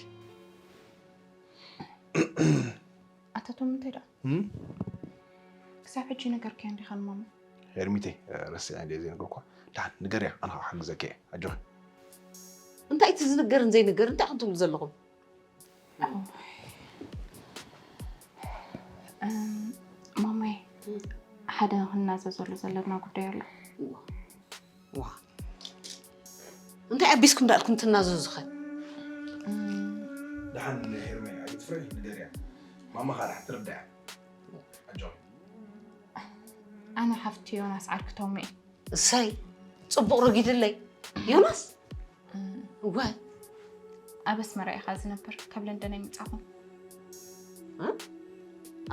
ኣታ ቶም እንታይ ደኣ? እም? ክሳብ ሕጂ ነገርካያ እንዲኻ ንማማ? ሄርሚተይ፣ ረሲዐ እንድየ ዘይነገርኳ። ደሓን ንገርያ፣ ኣነ ኸዓ ክሕግዘኪ እየ። ኣጆኺ። እንታይ እቲ ዝንገርን ዘይንገርን እንታይ ኢኹም ትብሉ ዘለኹም? እም፣ ማማይ፣ ሓደ ክንናዘዘሉ ዘለና ጉዳይ ኣሎ። ዋ። እንታይ ኣቢስኩም ዳልኩም ትናዘዙኸ? እም። ደሓን ሄርመይ፣ ኣይትፍርሒ፣ ንገርያ። ማማ ኸኣ ደሓን ትርዳያ። ኣጆኺ። ኣነ ሓፍቲ ዮናስ ዓርኪ ቶሚ እየ። እሰይ፣ ጽቡቕ ረጊድለይ። ዮናስ? እም። እወ። ኣብ ኣስመራ ኢኻ ዝነብር፣ ካብ ለንደን ኣይምጻኹን። እ?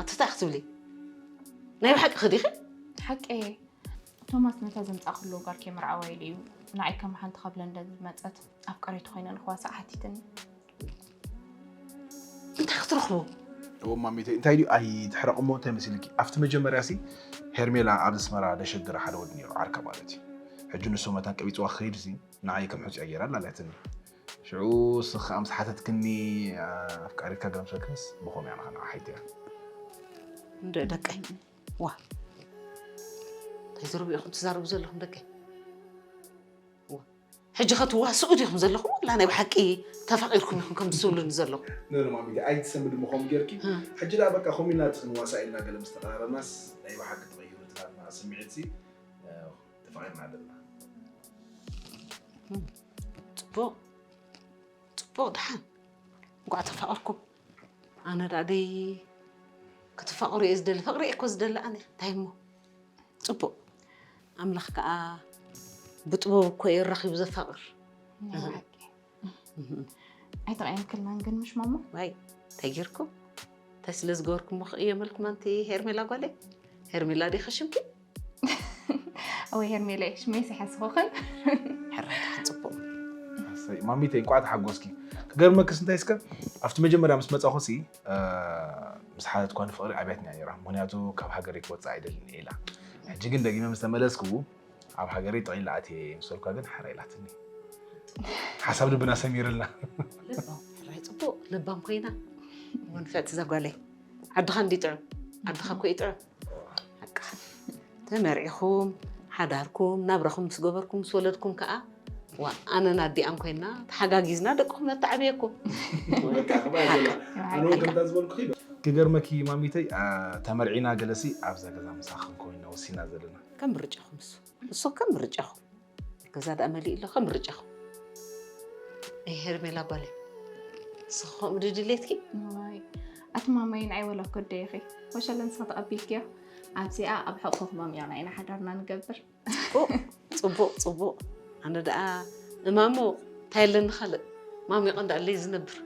ኣቲ እንታይ ክትብሊ? ናይ ብሓቂ ኸዲኺ? ሓቂ እየ። ቶማስ ነታ ዘምጻእክሉ ጓል ከይምርዓዋ ኢሉ እዩ ንዓይ ከም ሓንቲ ካብ ለንደን ዝመጸት ኣፍቃሪቱ ኮይነ ንኽዋሳእ ሓቲትኒ። እንታይ ክትረኽቡ? እዎ ማሚተይ፣ እንታይ ድዩ ኣይትሕረቕ እሞ እንታይ መሲልኪ? ኣብቲ መጀመርያ ሲ ሄርሜላ ኣብ ኣስመራ ደሸግር ሓደ ወዲ ነይሩ ዓርካ ማለት እዩ። ሕጂ ንሱ መታን ቀቢጽዋ ክኸይድ ሲ ንዓይ ከም ሕጹያ ገይራ ኣላልያትኒ። ሽዑ ንስኺ ምስ ሓተትክኒ ኣፍቃሪትካ ገምሰክንስ ብኸምኡ እያ ንኻ ንዓ ሓይትያ። እንደ ደቀይ። ዋ። እንታይ ዝርቡ ኢኹም ትዛረቡ ዘለኹም ደቀይ? ዋ። ሕጂ ከትዋስኡ ዲኹም ዘለኹም፣ ወላ ናይ ብሓቂ ተፋቒርኩም ኢኹም ከም ዝስብሉኒ ዘለኹም? ኖ ኖ ማሚተ፣ ኣይትሰምድ ምኾም ጌርኪ። ሕጂ ደኣ በቃ ኮሚና እቲ ክንዋሳእ ኢልና ገለ ምስ ተቐራረብናስ ናይ ብሓቂ ተቐይሩ እቲ ናትና ስምዒትሲ ተፋቒርና ኣለና። ጽቡቕ ጽቡቕ፣ ደሓን እንኳዕ ተፋቐርኩም። ኣነ ደኣ ደይ ክትፋቐሩ እየ ዝደሊ፣ ፍቕሪ እየ እኮ ዝደሊ ኣነ። እንታይ እሞ ጽቡቕ፣ ኣምላኽ ከኣ ብጥበቡ እኮ እዩ ኣራኺቡ ዘፋቕር። ኣይተቐየምክልናን ግን ምሽ ማሞ? ዋይ እንታይ ጌርኩም? እንታይ ስለ ዝገበርኩሞ ክቕየመልኩም ኣንቲ ሄርሜላ ጓለይ? ሄርሜላ ዲኺ ሽምኪ? ወይ ሄርሜላ ሽመይ ሲሓስኹኽን? ሕራይ ደሓን ጽቡቕ። ማሚተይ እንኳዕ ተሓጎስኪ። ክገርመክስ እንታይ እስከ ኣብቲ መጀመርያ ምስ መጻኹሲ ምስ ሓተትኳ ንፍቕሪ ኣብያትኒ ነይራ፣ ምክንያቱ ካብ ሃገረይ ክወፅእ ኣይደልን ኢላ። ሕጂ ግን ደጊመ ምስ ተመለስኩ ኣብ ሃገረይ ጥቕሊል ኣትየ ምስ በልኳ ግን ሓራ ኢላትኒ። ሓሳብ ልብና ሰሚርልና። ልባም ሕራይ ጽቡቕ ልባም ኮይና። መንፈዕቲ እዛ ጓለይ። ዓድኻ እንዲ ጥዑም፣ ዓድኻ እኮ እዩ ጥዑም። በቃ ተመርዒኹም ሓዳርኩም ናብራኹም ምስ ገበርኩም ምስ ወለድኩም ከዓ ዋ ኣነን ኣዲኣን ኮይና ተሓጋጊዝና ደቅኹም ነተዓብየኩም። ክገርመኪ ማሚተይ ተመርዒና ገለሲ ኣብዛ ገዛ ምሳኽን ኮይና ወሲና ዘለና። ከም ምርጫኹም እሱ እሱ ከም ምርጫኹም። ገዛ ደኣ መሊኡ ኣሎ ከም ምርጫኹም። ኣይ ሄርሜላ ጓለይ ንስኺ ከምኡ ድዩ ድሌትኪ? ዋይ ኣቲ ማማይ ንዓይ ወላ ኮደ ኢኺ ወሸለ ንስኺ ተቐቢልክዮ። ኣብዚኣ ኣብ ሕቑፍኹም ኣምዒቕና ኢና ሓዳርና ንገብር። ጽቡቕ ጽቡቕ ጽቡቕ። ኣነ ደኣ እማሞ እንታይ ኣለኒ ካልእ ማሚቕ እንዳለይ ዝነብር።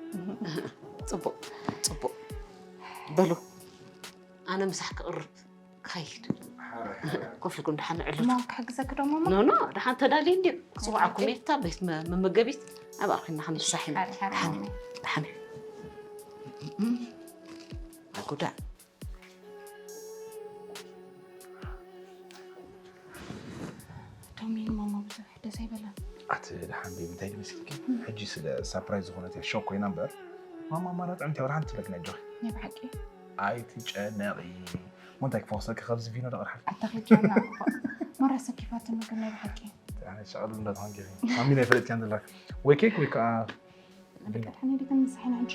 ጽቡቕ ጽቡቕ። በሉ ኣነ ምሳሕ ክቕርብ። ክኸይድ ኮፍ ኢልኩም ደሓን ዕልሉ። እሞ ክሕግዘኪ ዶ ማማ? ኖ ኖ ደሓን ተዳልየ እንድዩ ክፅውዓኩም እየ። እታ ቤት መ- መመገቢት ኣብኣ ኮይንና ክንፍሳሕ ኢና። ሓሪ ሓሪ ደሓን ማማ። ደሓን ኣጉዳ ቶሚን ማማ ብዙሕ ደስ ኣይበለን። ኣቲ ደሓን ቤቢ እንታይ ድመሲልኪ? ሕጂ ስለ ሳፕራይዝ ዝኾነት እያ ሾክ ኮይና እምበር ማማ ኣማራፂ እንታይ ወላ ሓንቲ ትብለኪ ኣጆኺ። ናይ ብሓቂ ኣይትጨነቂ። እሞ እንታይ ክፈውሰኪ ካብዚ ቪኖ ዶ ቅርሓልኪ? ኣታ ከይጨነቕኩ። ማራ ሰኪፋትኒ ግን ናይ ብሓቂ። ኣነ ሸቐል እንዳትኾንኪ ኢኺ። ማሚ ናይ ፈለጥኪ እንድላ ወይ ኬክ ወይ ከዓ በቃ ድሓን ሄዲካ ንሳሕ ኢና ሕጂ።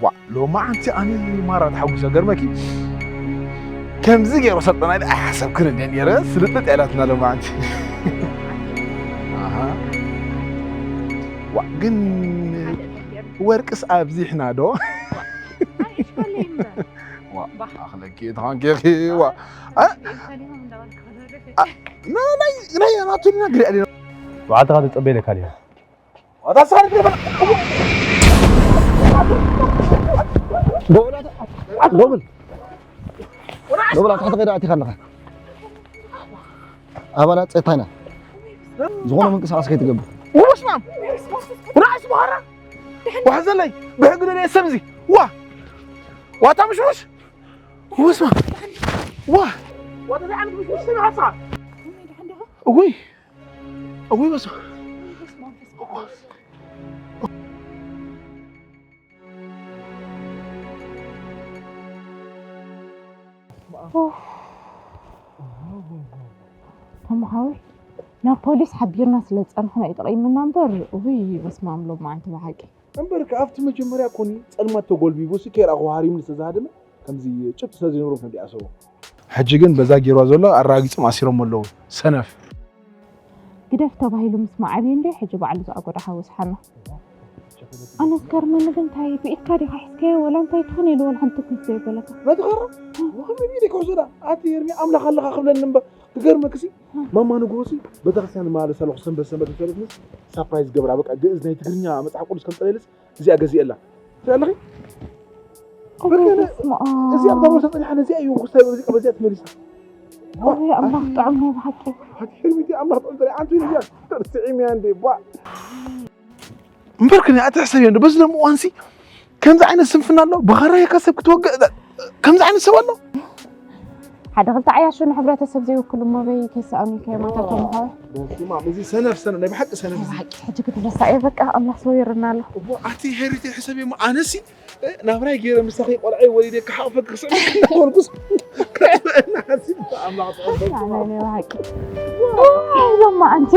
ዋ ሎማዓንቲ ኣነ ማራ ተሓጒሰ ገርመኪ። ከምዚ ገይሩ ሰልጠና ኢለ ኣይሓሰብክን እንደ ነይረ። ስልጥጥ ያላትና ሎማዓንቲ። ኣሃ። ዋ ግን ወርቅስ ኣብዚሕና ዶ? ዋ ኣኽለኪ ተኻንኬኺ። ዋ ናይ ናይ ናቱና ግሪያ ዲና። ባዕልትኻ ተጸበየለካ ድያ? ዶብል ዶብል ኣታ ከይዳ ኣቲኻ ኣለኻ። ኣባላት ፀጥታ ኢና። ዝኾነ ምንቅስቃስ ከይትገብር። ወስማም ራእስ በኋላ ዋሕዘለይ ብሕጊ ደለየ ሰብ እዚ ዋ ዋታ ምሽሙሽ ወስማም ዋ ዋታ ዘይዓንት ምሽሙሽ ሰብ ሓሳ እውይ እውይ በስመ ተምሃዊ ናብ ፖሊስ ሓቢርና ስለ ዝጸንሕና እዩ ተቐይምና እምበር ውይ በስማም ሎም መዓንቲ ብሓቂ እምበር ከ ኣብቲ መጀመርያ ኮኒ ጸልማት ተጎልቢቡ ሲ ከይረኣኹ ሃሪምኒ ስለ ዝሃደመ ከምዚ ጭብጢ ስለ ዘይነበሮም ከም ዲኣሰቦ ሕጂ ግን በዛ ጌርዋ ዘሎ ኣራጊጾም ኣሲሮሞ ኣለዉ ሰነፍ ግደፍ ተባሂሉ ምስ መዓብዩ እንድዩ ሕጂ ባዕሉ ዝኣጎዳ ሓወስ ሓና ኣነ ዝገርመኒ ግን እንታይ ብኢድካ ዲኻ ሒዝካዮ ወላ እንታይ ትኾን ኢሉ ወላ ሓንቲ ትምህርቲ ዘይበለካ ነቲ ኸራ ብኸመይ ብኢደይ ክሕዞ ዳ ኣቲ ሄርሚ ኣምላኽ ኣለኻ ክብለኒ እምበር ክገርመክሲ ማማ ንግሆሲ ቤተክርስትያን መላለስ ኣለኹ ሰንበት ሰንበት እንተለትንስ ሳፕራይዝ ገብራ በቃ ግእዝ ናይ ትግርኛ መፅሓፍ ቅዱስ ከም ፀለልስ እዚኣ ገዚኤላ ትሪኣ ኣለኺ በርገነ እዚኣ ኣብዛ ቦርሳ ፀኒሓ ነዚኣ እዩ ክስታይ በዚኣ በዚኣ ትመሊሳ ወይ ኣምላኽ ጥዑም ናይ ብሓቂ ሓቲ ሕልሚቲ ኣምላኽ ጥዑም ጥሪያ ኣንቱ እዩ እዚኣ ተርስዒም እያ እንዴ ቧ እምበር ግን ኣቲ ሕሰብ እያ በዚ ሎም እዋንሲ ከምዚ ዓይነት ስንፍና ኣሎ ብኸራየካ ሰብ ክትወግእ ከምዚ ዓይነት ሰብ ኣሎ ሓደ ክልተ ዓያሹ ንሕብረተሰብ ዘይውክሉ እሞ በይ ከይሰኣኑ ከየማታቶም ምሃወ በስማም እዚ ሰነፍ ሰነፍ ናይ ብሓቂ ሰነፍ እዚ ሓቂ ሕጂ ክትነሳ እየ በቃ ኣምላኽ ሰዊርና ኣሎ እሞ ኣቲ ሄሪቲ ሕሰብ እሞ ኣነሲ ናብራይ ገይረ ምሳኺ ቆልዐይ ወሊደ ክሓቕፈ ክስዕብ ኮልኩስ ከጥበአና ሓሲብ ኣምላኽ ጽሑፍ ኣነ ናይ ብሓቂ ሎማ ኣንቲ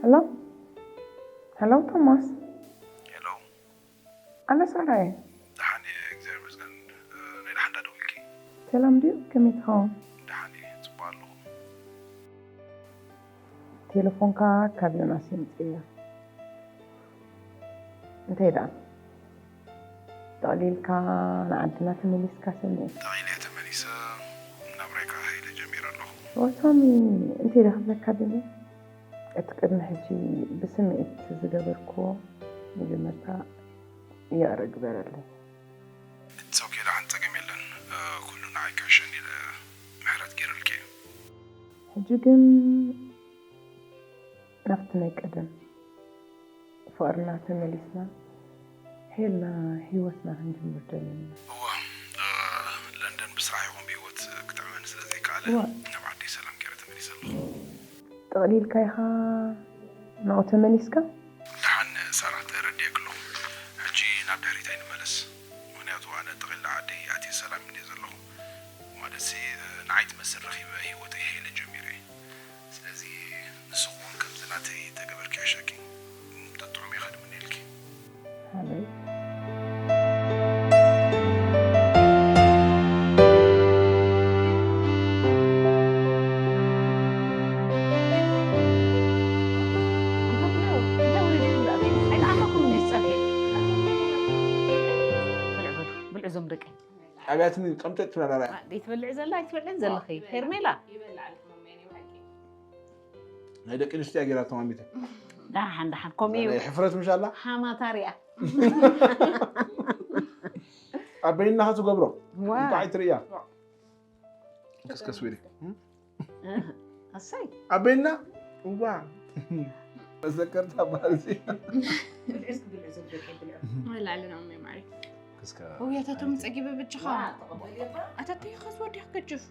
Hello? Hello, Thomas? Hello? ኣነ ሰራየ። ደሓን እየ እግዚኣብሔር ይመስገን። ናይ ደሓን ዳደወልኪ? ሰላም ድዩ? ከመይ ትኸውን? ደሓን እየ ጽቡቕ ኣለኹ። ቴሌፎንካ ካብ ዮናስ የምጽእያ። እንታይ ደኣ? ጠቕሊልካ ንዓድና ተመሊስካ ስምዒ። ጠቕሊለ ተመሊሰ ናብራይ ከኣ ሃይለ ጀሚረ ኣለኹ። ወሳሚ እንታይ ደ ክብለካ ደልየ? እቲ ቅድሚ ሕጂ ብስምዒት ዝገበርክዎ መጀመርታ ይቕረ ግበረለይ። It's okay ደሓን ጸገም የለን ኩሉ ንዓይ ክዕሸኒ ኢለ ምሕረት ገይረልኪ እየ። ሕጂ ግን ናብቲ ናይ ቀደም ፍቕርና ተመሊስና ሄልና ህይወትና ክንጅምር ደሊና። እወ፣ ለንደን ብስራሕ ይኹን ብህይወት ክጥዕመኒ ስለ ዘይከኣለ ናብ ዓደይ ሰላም ገይረ ተመሊሰ ኣለኹ። ጠቕሊልካ ኢኻ ናብኡ ተመሊስካ? ደሓን ሳራ ተረዲኤኪ ኣለኹ። ሕጂ ናብ ድሕሪት ኣይንመለስ። ምኽንያቱ ኣነ ጠቕሊለ ዓደይ ኣትየ ሰላም እንድየ ዘለኹ። ማለትሲ ንዓይ ትመስል ረኺበ ህይወተይ ሄለ ጀሚረ እየ። ስለዚ ንስኺ እውን ከምዚ ናተይ ተገበርኪ ይሕሸኪ። ጥዑም ኢኻ ድምነየልኪ። ሓበይ። ብልዑ ዞም ደቀይ ኣብያትኒ ቀምጨጭ ትብላ ራያ ደይትበልዕ ዘላ ኣይትበልዕን ዘለኺ ሄርሜላ ናይ ደቂ ኣንስትዮ ጌራቶም ኣሚተ ደሓን ደሓን ከምኡ እዩ ናይ ሕፍረት ምሽ ኣላ ሓማታ ሪኣ ኣበይና ትገብሮ እንኳዕ ትርእያ ከስከስ ወይሪ ኣሳይ ኣበይና እዋ መዘከርታ በዓል እዚ ላዕልና ማይ ማይ ክስከ ውያታቶም ጸጊበ ብጅኻ ኣታተይ ኸስ ወዲያ ገጅፍ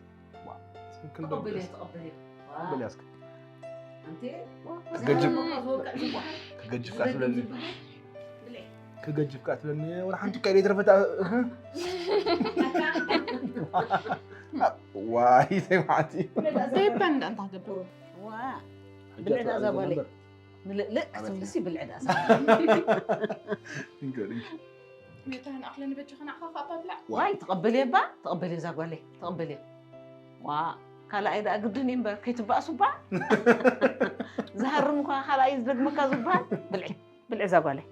ትክክል ዶ ተቀበል ያስክ ገጅፍ ከገጅፍ ጋር ስለዚህ ክገጅፍ ከኣ ትብለኒ፣ ወላ ሓንቲ እኮ ኢለ ይትረፈታ። ዋይ፣ ተይ መዓት እዩ። ዘይበን እንዳ እንታይ ትገብሩ? ዋ ብልዕ ዳኣ እዛ ጓለይ። ምልእልእ ክትብልሲ ብልዕ ዳኣ እዛ። እንገር፣ እንገር። ነታ ንኣኽለ ንበጃ ከናዕኻ ካብ ኣብላዕ ዋይ ተቐበልየ እባ፣ ተቐበልየ እዛ ጓለይ፣ ተቐበልየ። ዋ ካልኣይ ዳኣ ግድን እዩ እምበር ከይትባእሱ እባ። ዝሃርም እኳ ካልኣይ ዝደግመካ ዝበሃል ብልዒ፣ ብልዒ እዛ ጓለይ።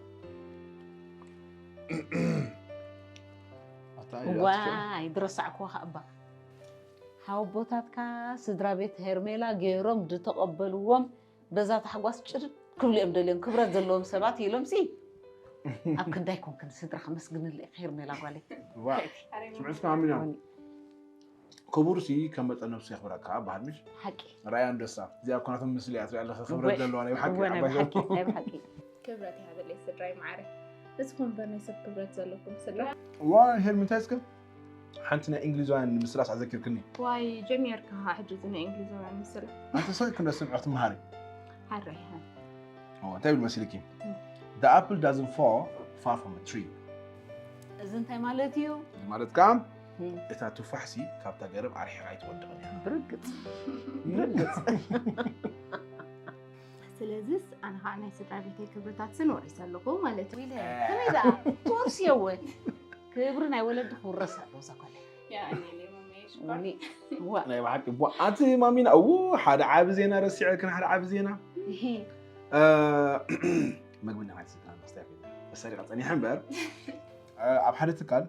ኣታ እያ ትኽእል። ዋይ ድረሳዕኩዋ ከኣ እባ። ሓወቦታትካ ስድራ ቤት ሄርሜላ ገይሮም ዝተቐበልዎም በዛ ታሕጓስ ጭርቅ ክብሉ እዮም ደልዮም። ክብረት ዘለዎም ሰባት ኢሎም ሲ ኣብ ክንዳይ ኮንክን ስድራ ከመስግንለ ኢኻ ሄርሜላ ጓለይ። ዋ፣ ስምዑ እስከ ኣሚና። ክቡር ሲ ከመጠ ነብሱ የኽብረካ በሃል ምሽ ሓቂ ራእያ እንደሳ እዚኣ ኮናቶም ምስሊ እያ ትሪኣ ኣለኻ ክብረት እወ፣ ዘለዋ ናይ ብሓቂ እወ፣ ናይ ዓባይ ብሓቂ ናይ ብሓቂ ክብረት ይሃበለይ ስድራይ ማዕረ ንስኹም እምበር ናይ ሰብ ክብረት ዘለኩም ስድራ ዋይ ሄርሚ እንታይ እስከ ሓንቲ ናይ እንግሊዛውያን ምስላስ ኣዘኪርክኒ ዋይ ጀሚርካ ሕጂ እዚ ናይ እንግሊዛውያን ምስላ ኣንተ ሰብ ክንደ ስምዖ ክትመሃሪ ሓራይ ኦ፣ እንታይ ብል መሲልኪ The apple doesn't fall far from a tree እዚ እንታይ ማለት እዩ? እዚ ማለት ከዓ እም። እታ ቱፋሕሲ ካብታ ገረብ ኣርሒቓ ኣይትወድቕን እያ ብርግፅ ብርግፅ ስለዚስ ኣነ ከዓ ናይ ስድራ ቤተይ ክብርታትስን ወሪሰ ኣለኹ ማለት እዩ ዊለ ከመይ ደኣ ትወርስዮ እወ ክብሪ ናይ ወለዲ ክውረስ ኣለዎ እዛ ጓለይ የቐንየለይ መመየ ሽኮር እውኒ እዋ ናይ ብሓቂ ቧ ኣቲ ማሚና እው ሓደ ዓቢ ዜና ረሲዐልክን ሓደ ዓቢ ዜና እሂ እ፣ መግቢ እናበልዐ ስልክና ምስታይ ኮይና ተሰሪቐ ጸኒሐ እምበር እ፣ ኣብ ሓደ ትካል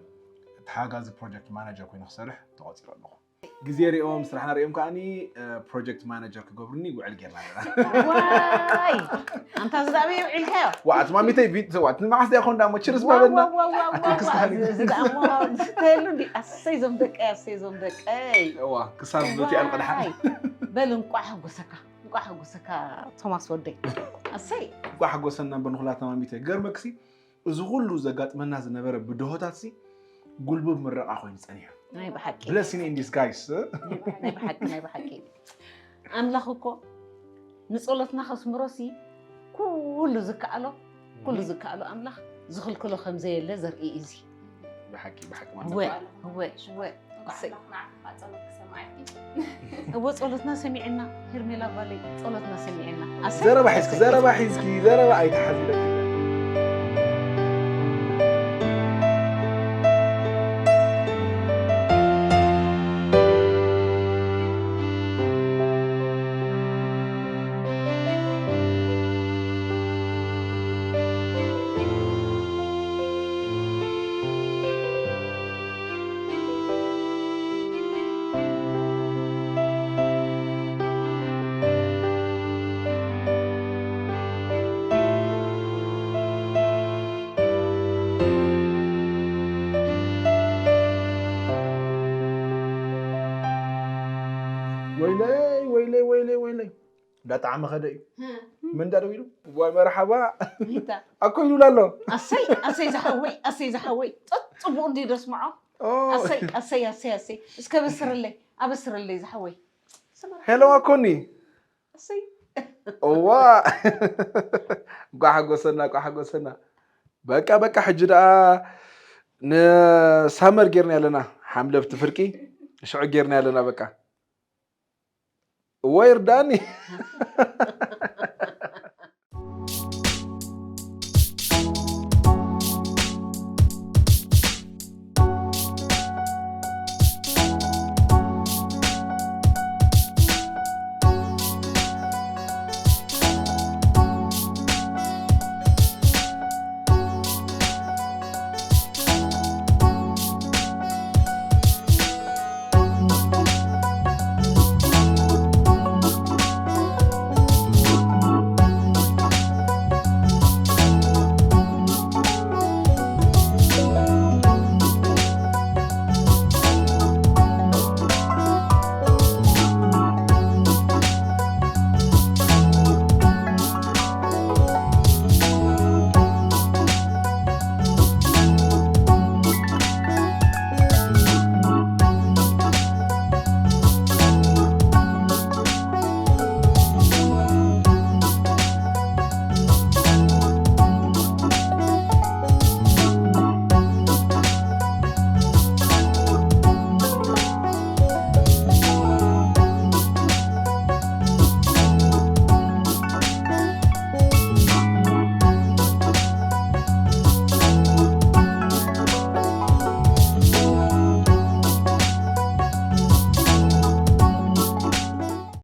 ተሓጋዚ ፕሮጀክት ማናጀር ኮይኑ ክሰርሕ ተቖፂሩ ኣለኹ ግዜ ሪኦም ስራሕና ሪኦም ከዓኒ እ፣ ፕሮጀክት ማናጀር ክገብሩኒ ውዕል ጌርና ኣለና ዋይ ኣንታ ዝዳበየ ውዒልካዮ ዋት ማሚተይ ቢት ዋት ንመዓስ ዲያ ኮንዳ ሞ ችርስ ባበልና ኣቲ ክስታኒ ዝዳሞ ዝተህሉ እንዲ ኣሰይ ዞም ደቀይ ኣሰይ ዞም ደቀይ ዋ ክሳብ በቲ ኣልቀድሓ ዋይ፣ በል እንቋዕ ሓጎሰካ እንቋዕ ሓጎሰካ ቶማስ ወደይ ኣሰይ ጓሕ ጎሰና እምበር ንኩላትና ማሚተ ገርመክሲ እዚ ኩሉ ዘጋጥመና ዝነበረ ብድሆታት ሲ ጉልቡብ ምረቃ ኮይኑ ጸኒሑ ናይ ብሓቂ blessing in disguise ናይ ብሓቂ ናይ ብሓቂ ኣምላኽ እኮ ንጸሎትና ከስምሮሲ ኩሉ ዝከኣሎ ኩሉ ዝከኣሎ ኣምላኽ ዝኽልክሎ ከም ዘየለ ዘርኢ እዩ እዚ ብሓቂ ብሓቂ እወ እወ እወ ኣምላኽ ንዓኻ ጸሎት ክሰምዓኪ እወ ጸሎትና ሰሚዕና ሄርሜላ ጓለይ ጸሎትና ሰሚዕና ኣሰይ፣ ዘረባ ሒዝኪ ኣሰይ፣ ዘረባ ኣሰይ። ሒዝኪ ዘረባ ኣይትሓዝለኪ ወይለይ ወይለይ ወይለይ ወይለይ እንዳጣዕመ ኸደ እዩ መንዳ ደው ኢሉ ዋይ መርሓባ ሂታ ኣኮ ኢሉላ ኣሎ ኣሰይ ኣሰይ ዝሓወይ ኣሰይ ዝሓወይ ጸጽቡቅ እንዲ ደስምዖ ኦ፣ ኣሰይ ኣሰይ ኣሰይ ኣሰይ እስከ በስርለይ ኣበስርለይ ዝሓወይ ሄሎ ኣኮኒ ኣሰይ እዋ ጓሓጎሰና ጓሓጎሰና በቃ በቃ ሕጂ ደኣ ንሳመር ጌርና ኣለና ሓምለብቲ ፍርቂ ሽዑ ጌርና ኣለና በቃ እወ ይርዳኒ